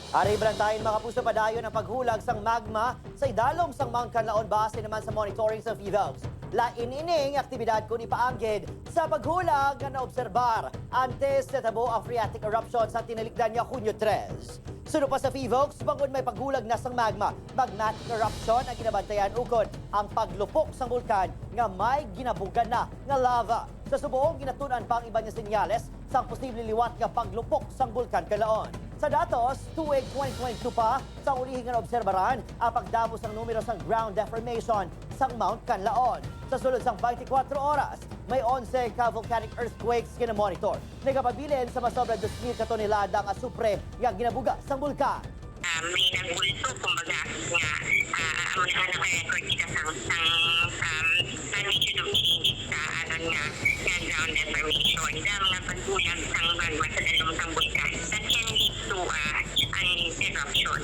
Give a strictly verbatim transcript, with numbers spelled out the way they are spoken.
Ari, balantayin, mga kapuso, padayon ang paghulag sang magma sa idalom sang Mount Kanlaon base naman sa monitoring sa PHIVOLCS. Lain ini nga aktibidad kon ipaanggid sa paghulag nga naobserbar antes natabo ang phreatic eruption sa tinalikdan nga Hunyo tres. Suno pa sa PHIVOLCS, bangod may paghulag na sang magma, magmatic eruption ang ginabantayan ukon ang paglupok sang bulkan nga may ginabugan na nga lava. Sa subong, ginatun-an pa ang iban nga senyales sang posible liwat nga paglupok sang Bulkan Kanlaon. Sa datos, tuig twenty twenty-two pa sang ulihi nga naobserbaran ang pagdamo sang numero sang ground deformation sang Mount Kanlaon. Sa sulod sang twenty-four oras, may onse ka volcanic earthquakes nga na-monitor. Nagapabilin sa masobra dos mil ka tonelada nga asupre nga ginabuga sang bulkan. Ah, may nagbulto, kumbaga, nga, ah, amo na nga naka-record kita sang, sang, um, magnitude of change sa aton nga, nga ground deformation. Sa mga pagbulag sang magma sa dalom sang bulkan, that can lead to, ah, an eruption.